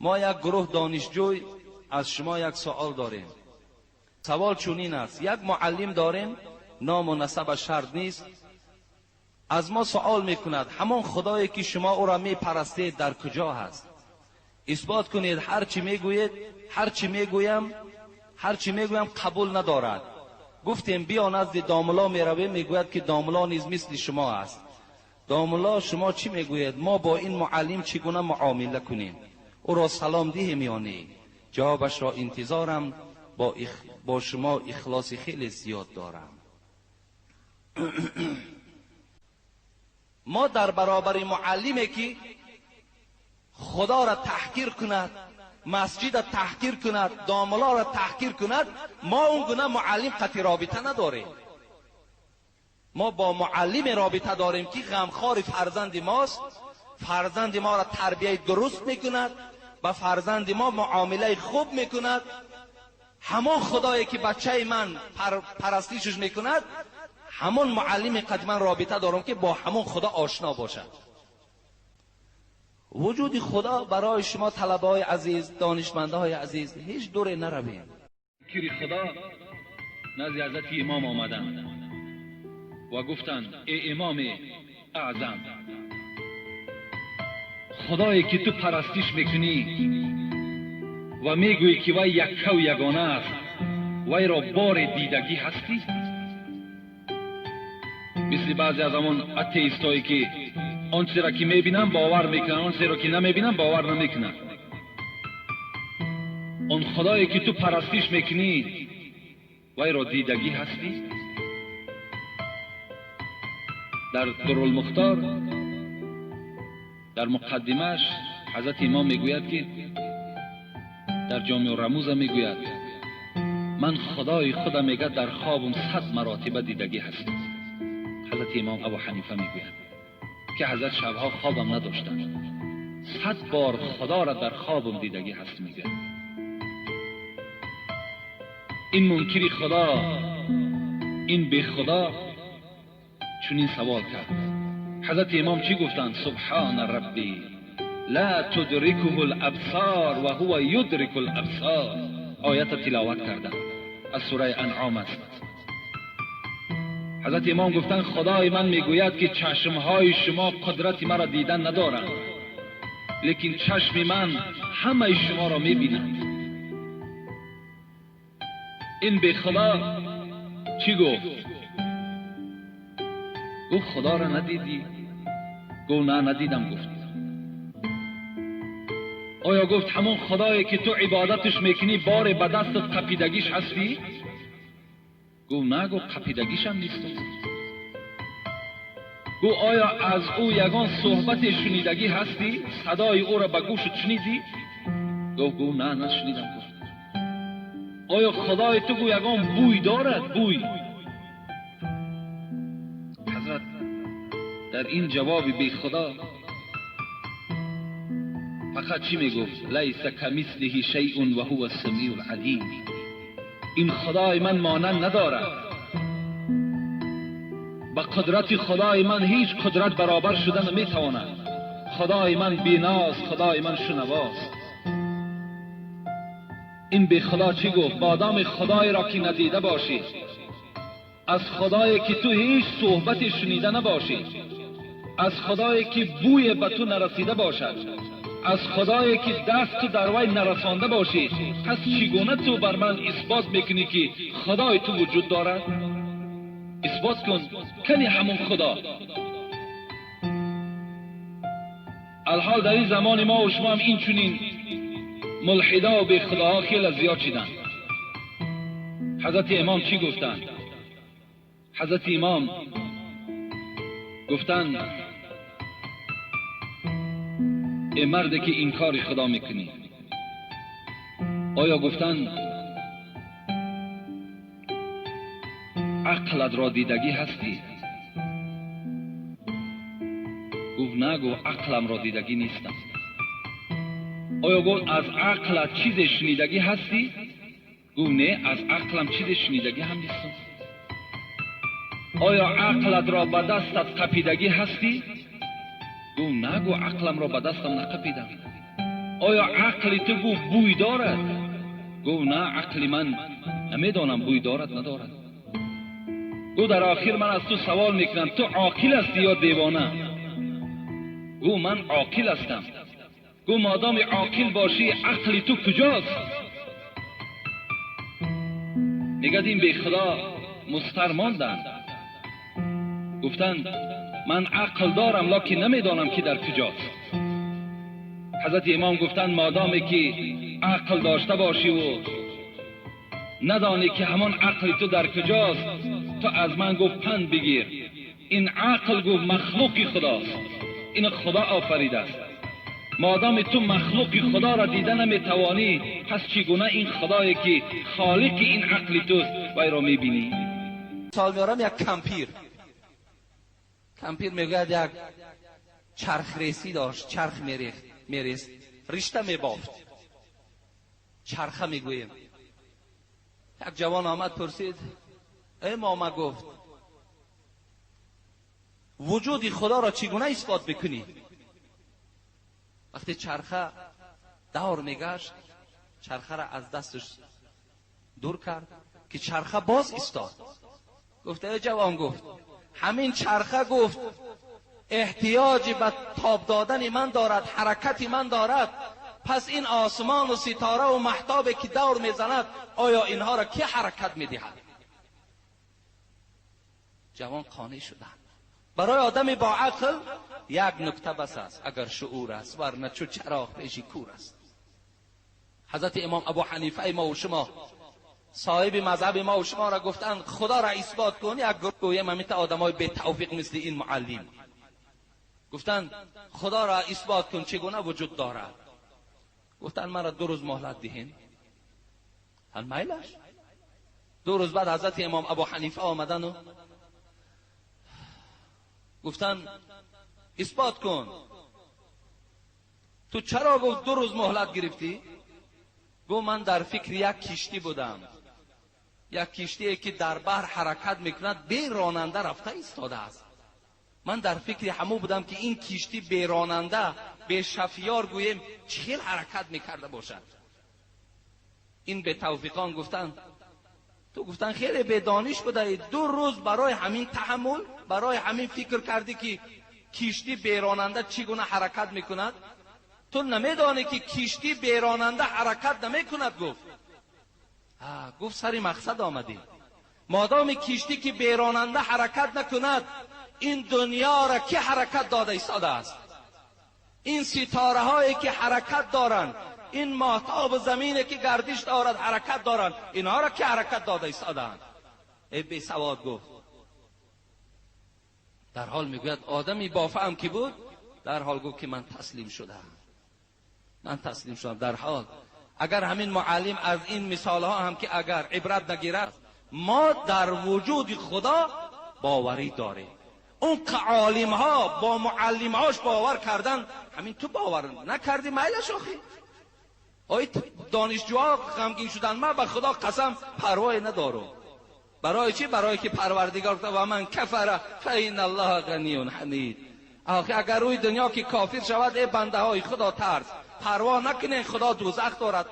Мо як гурӯҳ донишҷӯй аз шумо як суол дорем. Савол чунин аст: як муаллим дорем, ному насабаш шарт нест, аз мо суол мекунад: ҳамон худое ки шумо ӯро мепарастед дар куҷо ҳаст? Исбот кунед. Ҳар чӣ мегӯед, ҳар чӣ мегӯям, ҳар чӣ мегӯям қабул надорад. Гуфтем биё назди домулло меравем, мегӯяд ки домулло низ мисли шумо аст. Домулло, шумо чӣ мегӯед? Мо бо ин муаллим чӣ гуна муомила кунем? Ӯро салом диҳем ё не? Ҷавобашро интизорам. Бо шумо ихлоси хеле зиёд дорам. Мо дар баробари муаллиме ки худоро таҳқир кунад, масҷидро таҳқир кунад, домуллоро таҳқир кунад, мо он гуна муаллим қатъи робита надорем. Мо бо муаллиме робита дорем ки ғамхори фарзанди мост, фарзанди моро тарбияи дуруст мекунад, ба фарзанди мо муомилаи хуб мекунад. Ҳамон худое ки бачаи ман парастишаш мекунад, ҳамон муаллиме қад ман робита дорам ки бо ҳамон худо ошно бошад. Вуҷуди худо барои шумо талабаҳои азиз, донишмандҳои азиз, ҳеҷ дуре наравем. Кири худо назди ҳазрати имом омаданд ва гуфтанд: эй имоми аъзам, худое ки ту парастиш мекунӣ ва мегӯӣ ки вай яккаву ягона аст, вайро боре дидагӣ ҳастӣ? Мисли баъзе аз ҳамон атеистҳое ки он чизеро ки мебинанд бовар мекунанд, он чизеро ки намебинанд бовар намекунанд. Он худое ки ту парастиш мекунӣ, вайро дидагӣ ҳастӣ? Дар Дурулмухтор дар муқаддимааш ҳазрати имом мегӯяд ки дар Ҷомеъ Рамуза мегӯяд: ман худои худам мегӯяд дар хобам 100 маротиба дидагӣ ҳастам. Ҳазрати имом Абу Ҳанифа мегӯяд ки ҳазрат шабҳо хобам надоштанд, 100 бор худоро дар хобам дидагӣ ҳаст мегӯяд. Ин мункири худо, ин бехудо чунин савол кард. Ҳазрати имом чӣ гуфтанд? Субҳана рабби ла тудрикуҳу л-абсор ва ҳува юдрику л-абсор. Оята тиловат карданд, аз сураи Анъом аст. Ҳазрати имом гуфтанд: худои ман мегӯяд ки чашмҳои шумо қудрати маро дидан надоранд, лекин чашми ман ҳамаи шуморо мебинад. Ин бехудо чӣ гуфт? Гуфт: худоро надидӣ? Гуфт: на, надидам. Гуфт: оё гуфт ҳамон худое ки ту ибодаташ мекунӣ боре ба дастат қапидагиш ҳастӣ? Гуфт: на, гуфт қапидагишам нестам. Гуфт: оё аз ӯ ягон суҳбате шунидагӣ ҳастӣ? Садои ӯро ба гӯшат шунидӣ? Гуфт: на, нашунидам. Гуфт: оё худои ту гу ягон бӯй дорад? Бӯй. Ҳазрат дар ин ҷавоби бехудо фақат чӣ мегуфт? Лайса камислиҳи шайъун ва ҳува ас-самиъул алим. Ин худои ман монанд надорад. Ба қудрати худои ман ҳеҷ қудрат баробар шуда наметавонад. Худои ман биност, худои ман шунавост. Ин бехудо чӣ гуфт? Модоми худоеро ки надида бошӣ, аз худое ки ту ҳеҷ суҳбате шунида набошӣ, аз худое ки бӯе ба ту нарасида бошад, аз худое ки даст ту дар вай нарасонда бошӣ, пас чӣ гуна ту бар ман исбот мекунӣ ки худои ту вуҷуд дорад? Исбот кун кани ҳамон худо. Алҳол дар ин замони мо ва шумо ҳам ин чунин мулҳидо ва бехудоҳо хеле зиёд шиданд. Ҳазрати имом чӣ гуфтанд? Ҳазрати имом гуфтанд: эй марде ки инкори худо мекунӣ, оё гуфтанд ақлат ро дидагӣ ҳастӣ? Гуфт: на, гуфт ақламро дидагӣ нестам. Оё гуфт аз ақлат чизе шунидагӣ ҳастӣ? Гуфт: не, аз ақлам чизе шунидагӣ ҳам нестам. Оё ақлатро ба дастат қапидагӣ ҳастӣ? Гуфт: на, гуфт ақламро ба дастам нақапидам. Оё ақли ту, гуфт, бӯй дорад? Гуфт: на, ақли ман намедонам бӯй дорад, надорад. Гуфт: дар охир ман аз ту савол мекунам, ту оқил ҳастӣ ё девона? Гуфт: ман оқил ҳастам. Гуфт: модоми оқил бошӣ, ақли ту куҷост? Мегӯяд ин бехудо мустар монданд. Гуфтанд: ман ақл дорам, лекин намедонам ки дар куҷост. Ҳазрати имом гуфтанд: модоме ки ақл дошта бошӣ ва надонӣ ки ҳамон ақли ту дар куҷост, ту аз ман, гуфт, панд бигир. Ин ақл, гуфт, махлуқи худост, ин худо офаридааст. Модоме ту махлуқи худоро дида наметавонӣ, пас чӣ гуна ин худое ки холиқи ин ақли туст, вайро мебинӣ? Мисол меорам, як кампир мегӯяд, як чархресӣ дошт, чарх мерехт, мерест, ришта мебофт, чарха мегӯем. Як ҷавон омад, пурсид: эй мома, гуфт, вуҷуди худоро чӣ гуна исбот бикунӣ? Вақте чарха давр мегашт, чархаро аз дасташ дур кард, ки чарха боз истод. Гуфт: эй ҷавон, гуфт, ҳамин чарха, гуфт, эҳтиёҷи ба тоб додани ман дорад, ҳаракати ман дорад. Пас ин осмону ситораву маҳтобе ки давр мезанад, оё инҳоро ки ҳаракат медиҳад? Ҷавон қонеъ шуданд. Барои одами бо ақл як нукта бас аст, агар шуур аст, варна чу чароғ пеши кур аст. Ҳазрати имом Абу Ҳанифаи мо ва шумо, соҳиби мазҳаби мо ва шуморо гуфтанд: худоро исбот кун. Як гӯем ҳаминта одамои бетавфиқ мисли ин муаллим гуфтанд: худоро исбот кун, чӣ гуна вуҷуд дорад? Гуфтанд: маро 2 рӯз муҳлат диҳем. Ҳал майлаш. 2 рӯз баъд ҳазрати имом Абу Ҳанифа омадану гуфтанд: исбот кун. Ту чаро, гуфт, 2 рӯз муҳлат гирифтӣ? Гуфт: ман дар фикри як киштӣ будам, як киштие ки дар баҳр ҳаракат мекунад, бе ронанда рафта истодааст. Ман дар фикри ҳамон будам, ки ин киштӣ бе ронанда, бе шафиёр гӯем, чӣ хел ҳаракат мекарда бошад. Ин бетавфиқон гуфтанд: ту, гуфтанд, хеле бедониш будаӣ, 2 рӯз барои ҳамин таҳаммул, барои ҳамин фикр кардӣ, ки киштӣ беронанда чӣ гуна ҳаракат мекунад? Ту намедонӣ, ки киштӣ беронанда ҳаракат намекунад. Гуфт. Гуфт: сари мақсад омадӣ. Модоми киштӣ ки беронанда ҳаракат накунад, ин дунёро ки ҳаракат дода истодааст? Ин ситораҳое ки ҳаракат доранд, ин моҳтобу замине ки гардиш дорад, ҳаракат доранд, инҳоро ки ҳаракат дода истодаанд? Эй бесавод, гуфт. Дар ҳол мегӯяд, одами бофаҳм ки буд, дар ҳол гуфт, ки ман таслим шудам, ман таслим шудам. Дар ҳол агар ҳамин муаллим аз ин мисолҳо ҳам ки агар ибрат нагирад, мо дар вуҷуди худо боварӣ дорем. Он олимҳо бо муаллимҳош бовар кардан, ҳамин ту бовар накардӣ, майлаш. Охи ой донишҷӯҳо ғамгин шудан, ман ба худо қасам парвое надорам. Барои чӣ? Барои ки Парвардигор гуфта: ва ман кафара фаинна Аллоҳа ғаниюн ҳамид. Охи агар рӯи дунё ки кофир шавад, эй бандаҳои худо тарс, парво накунед, худо дӯзах дорад.